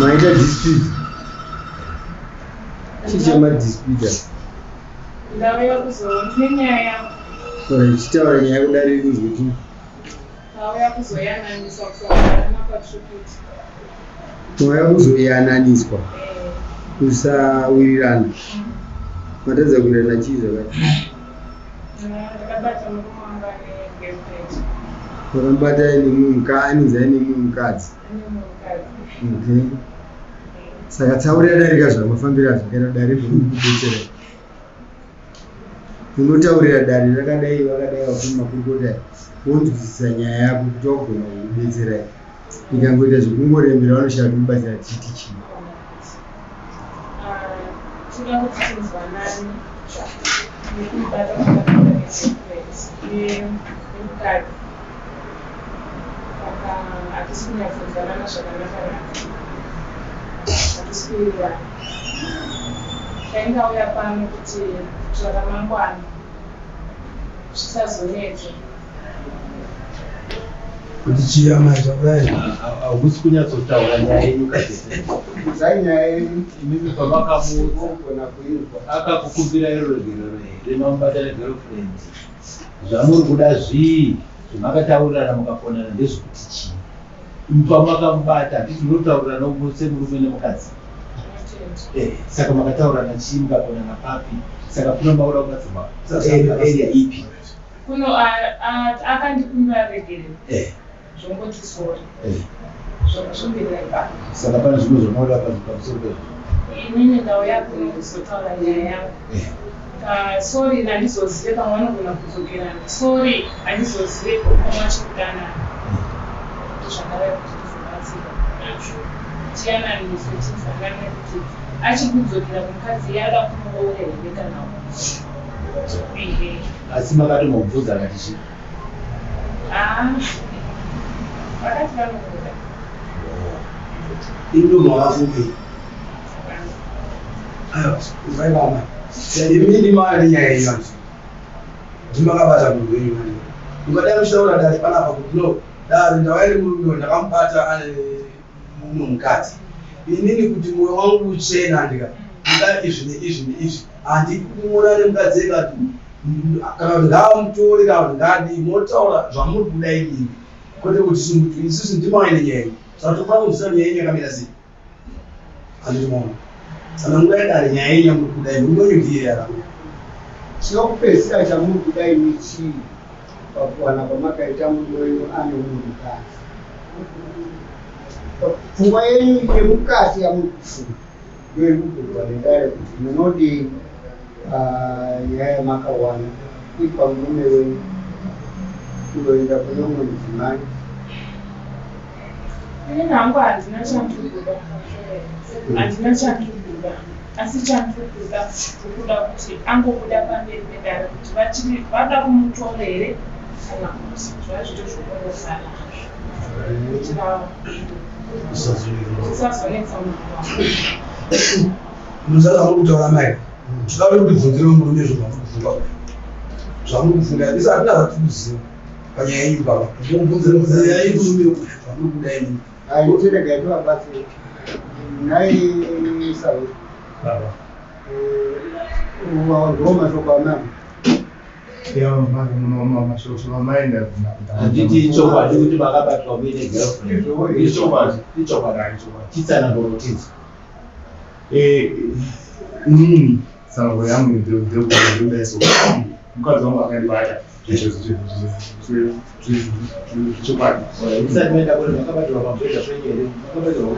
Maita dispute. Chii chamadispute? Ndauya kuzo nenyaya yangu. Ora ichitaura nyaya yako dare rinzwe ti. Ndauya kuzoyananiswa kusawirirana kwatiri kuita. Mauya kuzoyananiswa. Kusawirirana. Matadza kuwirirana chii zvakati? Ndakabata murume wangu ane girlfriend. Makamubata aine mumwe mukadzi, anonzi aine mumwe mukadzi. Ane mumwe mukadzi. Okay. Saka tsaura yadarika zvamafambiro azvakaita dare ndokubetsera. Unotaurira dare rakadai vakadai vakuru makurukota wonzwisisa nyaya yako kuti wagona kukubetsera. Ikangoita zvekungorembera vanoshaya kuti kubatsira tichiti chii. Tinoda kuti tinzwanane nekubata kwatakaita negirlfriend nemukadzi. Saka hatisi kunyatsonzwanana zvakanaka naka. Hatisi kuwirirana. Taingauya pano kuti kuitira ramangwana zvisazonetsa. Kuti chii amai zvakudai? Hausi kunyatsotaura nyaya yenyu katete. Udzai nyaya yenyu. Imimi pamakamuudza Unogona kuinzwa. Akakukumbirai ruregerero here mamubata negirlfriend? Zvamuri kuda zvii? Zvamakataurirana mukafonana ndezvekuti chii? Imi pamakamubata handiti munotaurirana semurume nemukadzi? Eh, saka makataurirana chii mukakonana papi? Saka kuno makuda kubatsirwa area ipi? Kuno akandikumbira regerero. Zvongoti sorry. Zvomberera ipapo. Saka pane zvimwe zvamunoda pamusoro pezvo? Inini ndauya kuno kuzotaura nyaya yangu. Sorry handizozive pamwe vanogona kudzokerana. Sorry handizozive pamwe vachiri kudanana. Ndozvandauya kuti ndizobatsirwa nazvo. Tiyananiswe tinzwanane kuti achiri kudzokera kumukadzi iye anoda kumuroora here kana kuti. Ehe. Asi makatombobvunza akati chii? Ah, vakati vanomuda. Imi mavafungei? Aiwa, vai vamai. Imi ndimava nenyaya yenyu hanzi. Ndimakabata munhu wenyu manje. Mungadai muchitaura dare panapa kuti no, dare ndauya nemurume uyu ndakamubata ane mumwe mukadzi. Inini kuti moyo wangu uchena handika ndoda izvi neizvi neizvi. Handidi kuti muonane nemukadzi ega kana kuti ngaamutore kana kuti ngaadii motaura zvamuri kuda imimi kwete kuti isusu ndimava nenyaya yenyu. Saka tofanira kunzwisisa nyaya yenyu yakamira sei. Handiti maona. Tsanangurai dare nyaya yenyu yamuri kuda imi. Murume wenyu ndiye yaramba. Chekupedzisira chamuri kuda imi chii pakuwana kwamakaita murume wenyu ane umwe mukadzi? Pfungwa yenyu yemukati yamuri kufunga ndoiri kubvunzwa nedare kuti munodii panyaya yamakawana iri pamurume wenyu kundoenda kune umwe mudzimai. Inini hangu handina chandiri kuda. Handina chandiri kuda. Asi chandiri kuda ndikuda kuti angobuda pamberi pedare kuti vachiri vada kumutora here kana kuti zvazvito zvokungosara hazvo. Kuitira zvisazonetsa mangwana. Munoziva zvamuri kutaura mai? Tinoda kuti mubvunzire murume izvo zvamuri kufunga kudai. Zvamuri kufunga isu hatina zvatiri kuziva panyaya yenyu baba. Mubvunzire murume zvamuri kuda imi. Haiti regai tivabatsire. Nhai Sauro. Baba. Ndiwo mashoko amai. Mashoko amai Handiti ichokwadi kuti makabatwa muine girlfriend? Ichokwadi. Ichokwadi. Ichokwadi. Chitsananguro tinzwe. Inini tsananguro yangu ndekudai so mukadzi wangu akandibata zvechokwadi. Musati maenda kure makabatirwa pamubhedha penyu here? Makabatirwa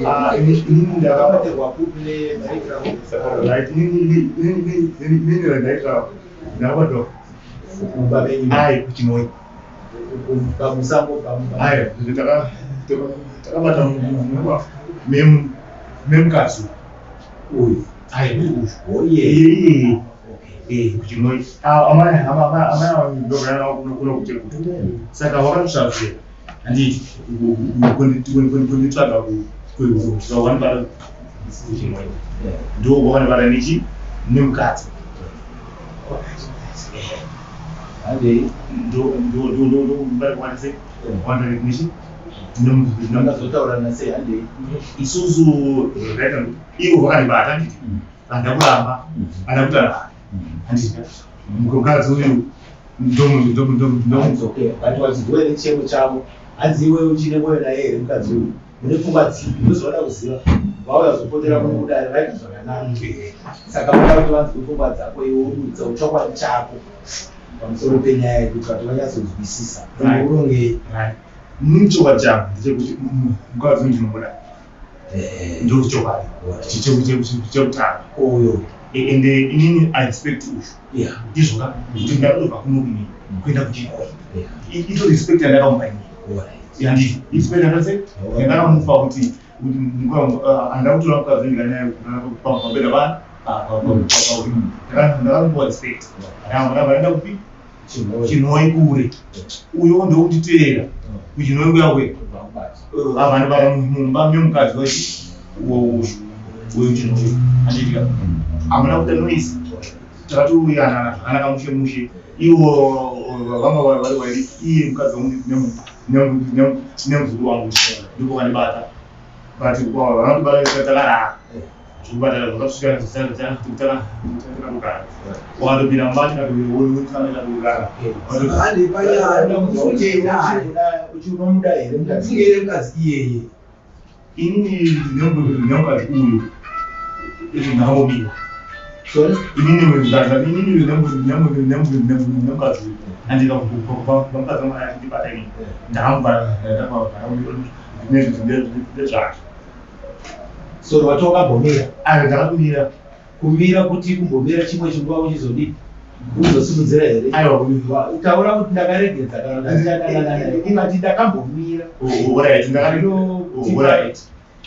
Ah, inini makabatirwa kupi nemaitira Right, inini randaita ndakabatwa kumba menyu? Ai, kuChinhoyi. Pamusango pamumba. Ai, takabata memukadzi uyu. Ai, uyu. Oye. Iye. Eh, kuChinhoyi. Amai amai ndogara navo kuno kuChegutu. Saka vakatotsvaga handiti kunditsvaga kusvika vanibata kuChinhoyi. Ndo vakanibata nechi nemukadzi. Handei. Ndo ndo ndo ndo ndo nechi. Ndakazotaurana sei handei? Isusu zvakaita ivo vakandibata handiti handina kuramba handina kutaura handiti mukadzi uyu ndomu It's okay. But wazviziwa here chichemo chavo? Hanzi iwe uchine moyo naye here mukadzi uyu? Mune pfungwa dzipi? Ndozoda kuziva. Vauya kuzopotera muno kudare vaita zvakanaka. Saka voda kuti vanzwe pfungwa dzako iwe ududza chokwadi chako pamusoro penyaya iyi kuitira kuti vanyatsonzwisisa. Right. Urongei. Right. Inini chokwadi changu ndechekuti mukadzi uyu ndinomuda. Ndochokwadi chekutanga. Uyo. Ende inini I respect uyu. Ndizvo ka kuti ndakatobva kuno inini kuenda kuChinhoyi. Ito respect yandakamupa inini. Handiti respect yandakase yandakamupa kuti handina kutora mukadzi ndikanyaya pamberi pa ndakamupa respect. Ndakaenda kupi? Chinhoyi kure. Uyo ndokunditeera kuChinhoyi kuya kuya. Vanhu vari mumba memukadzi wechi uyu Chinhoyi. Handiti ka? Hamuna kuita noise. Takatowirirana zvakanaka mushe mushe. Ivo vanga vari vairi iye mukadzi wangu nemuzukuru wangu ndipo vandibata. But vanotibata takarara. Zvekubata zvakasvika takatogara. Wakatopinda mumba tikatogara. Handi panyaya mufungei naye. Unomuda here mukadzi? Mufungei mukadzi iyeye. Inini nemukadzi uyu ndakambomira. Sorry? Inini nemukadzi uyu handika mukadzi wangu achindibata inini ndakamubata ndezvake. So wati wakambomira. Ayo ndakatomira. Kumira kuti kumbomira chimwe chinguva uchizodii? Uzosimudzira here? Aiwa Taura kuti ndakaregedza kana kuti handichadanana naye. Ungati ndakambomira. Alright, alright.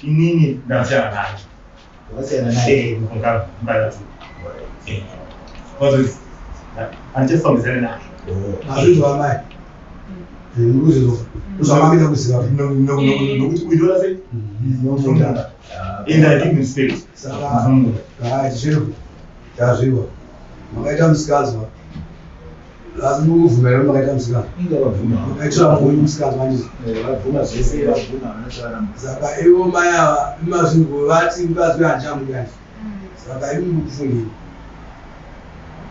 Inini ndakasiyana naye. Wakasiyana naye. Eh, mukadzi. Eh. Handichafambidzani naye. Azvinzwa amai. Ndikuzvinzwa. Zvamamida kuziva. Nokuti uyu sei? Ndinomuda. And I give him respect. Saka Ndinomuda. hai zviro tazviwa. Makaita musikanzwa. Asi mukubvuma here makaita musikanzwa? Inga vabvuma. Makaitira munhu musikanzwa handiti? Vabvuma zvese vabvuma havana chavaramba. Saka ivo mai ava imazvinhu vati mukadzi uyu handichamudi handiti? Saka imi mukufungei.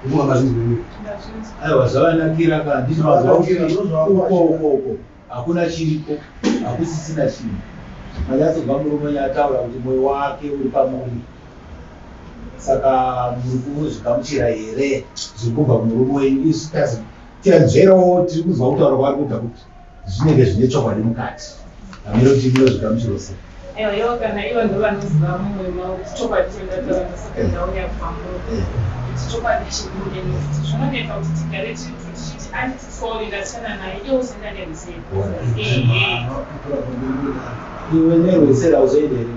Mufunga mazvinzwa imi. Ndazvinzwa. Aiwa zvavanakira ka ndizvo Zvavanakira, uko uko uko hakuna chiripo hakusisina chinhu. Manyatsobva murume nyataura kuti moyo wake uri pamuri. Saka muri kuzvigamuchira here zviri kubva kumurume wenyu? Isu tianzverawo tiri kunzwa kutaura kwaari kuita kuti zvinenge zvine chokwadi mukati. Hameno kuti munozvigamuchirawo sei? Aiwa ivo kana ivo ndo vanoziva mumwoyo mavo kuti chokwadi chandataura ndosaka ndauya kwamuri kuti chokwadi chibude nekuti zvinonetsa kuti tigare tiri tichiti anditi sorry ndasiyana naye iye uzoenda nerweseri. Ehe. Iwe nerweseri hauzoenda here?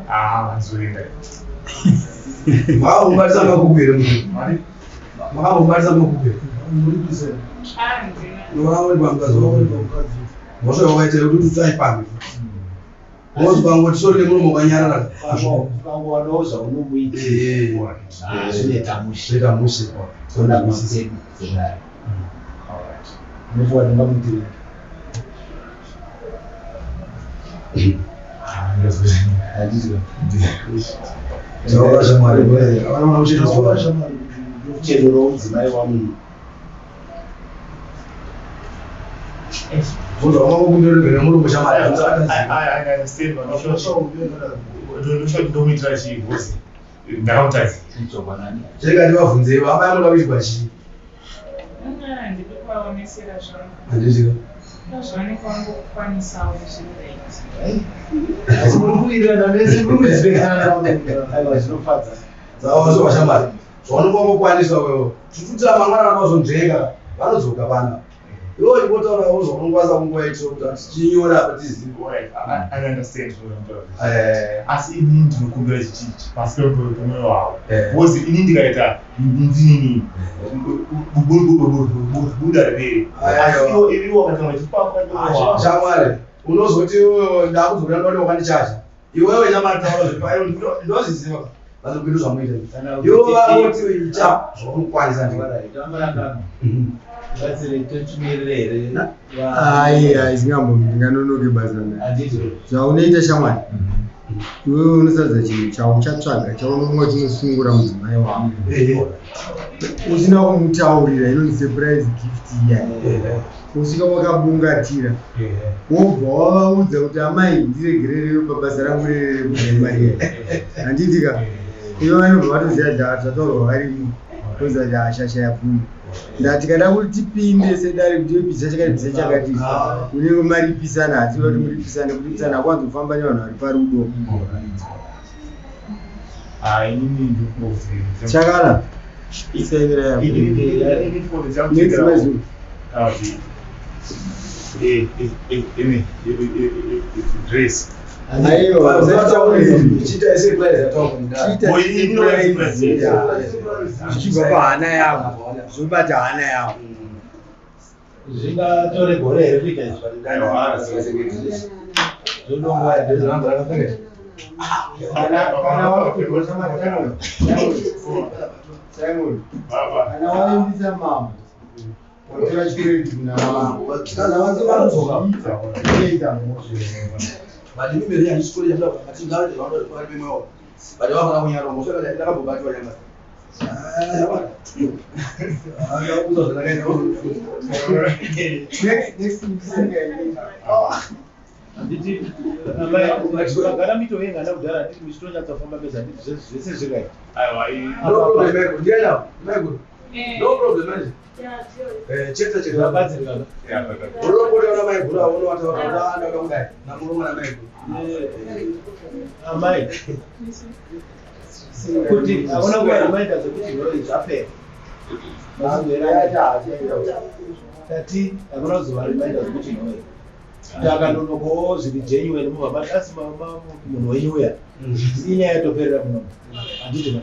Ah, vanzoenda. Makambobatisa makuku here murume? Mari? Makambobatisa makuku here? Ah, ndina. Unoona mukadzi wako. Mhosva yawakaita yekuti usaipamhe. Unozwa ngoti sori nemuromo wakanyarara. Ukangowanawo zvaunomuitira Eh, zvinoita mushe. Zvinoita mushe. Toda kusedu sedare. Unofunga ndingamuitire? Handiti. Taura shamwari. Vanoona kuchena zuva. Kuchenurawo mudzimai wangu. Munhu wakangokumbira nemuromo shamwari. I understand, but ndomuitira chii because ndakamutadzira. Chokwadi. Chega ndivabvunze amai anoda kuitwa chii? Handidi kuvaomesera zvangu. Handiti. Ndozvavanenge vangokwanisawo zviri right. Asi muri kuwirirana mese muri kurespectana. Aiwa zvinofadza. Saka wazviwa shamwari. Zvaunenge wangokwanisa wewe. Tututira mangwana vanozonzvenga vanodzoka pana. Iwe uchingotaurawo zvaunokwanisa kungoita kuti tichinyora apa tizive. Alright, I understand zvaunotaura. Eh, Asi inini ndinokumbira chichichi pasi pemwoyo wavo. Eh. Because inini ndikaita ndinini buda riperi. Asi iwo iwo wakatanga chipapa Shamwari, unozoti iwewe ndakudzokera ndoti wakandichaja. Iwewe shamwari taura zvepayo ndozviziva. Vanopinda zvamuita. Ivo vangoti ita zvaunokwanisa ndi. Ai, ai, ndinganonoke basa zvaunoita shamwari. Iwewe unosaridza chinhu chauchatsvaga chaunonga chinosungura mudzimai wako usina kumutaurira, inonzi surprise gift iya. Usvika wakabungatira, wobva wavaudza kuti, "Amai, ndiregererewo pabasa rangu rerere mari iya." Handiti ka ivo vanobva vatoziva zvataurwa varimo, oziva kuti hashasha yabvuma. Ndati kada kuti tipinde sedare kuti yobvisa chakati, bvisa chakati, unenge maripisana. Hativa kuti muripisane, kuripisana hakwanzofamba nevanhu vari parudo. Inini ndikubvunza. Chakala isainira yako. Next mazuru. Grace. Aiwa. Chiita surprise yataura. Chiita surprise, zvichibva pahana yako, zvobata hana yako. Zvingatore gore here kuita izvi? Zvodongoa. Kana wapihwa, Simon, Simon, kana wavimbisa mambo, watora chikwereti kuna mambo. Kana vanodzoka. Unoita mhosva. But ini mberi handisi kuri chamda ati ngaje vanoda pakati pemwewo. But vafana kunyarongo saka ndakabhobatwa nyama. Ah, ndakubuza zvandakaita. Next, next msenge. Handiti magara mitoengana kudhara? Handiti muchitonyatsofamba pesa? Handiti zvese zvikaita? No problem, Michael. Ndiana, Michael. No problem, man. Eh, chete chete. Zvabatsirika. Unopota na Michael, unovataura kuti ah, ndauda kudai. Namurume na Michael. Amai, kuti hauna kuvaremainda zvekuti zviro zvapera. Tati hakuna kuzovaremainda zvekuti nhoi kuti akanonokawo zviri genuine, mubva mati asi munhu wenyu uya, inyaya yatoperera muno, handiti?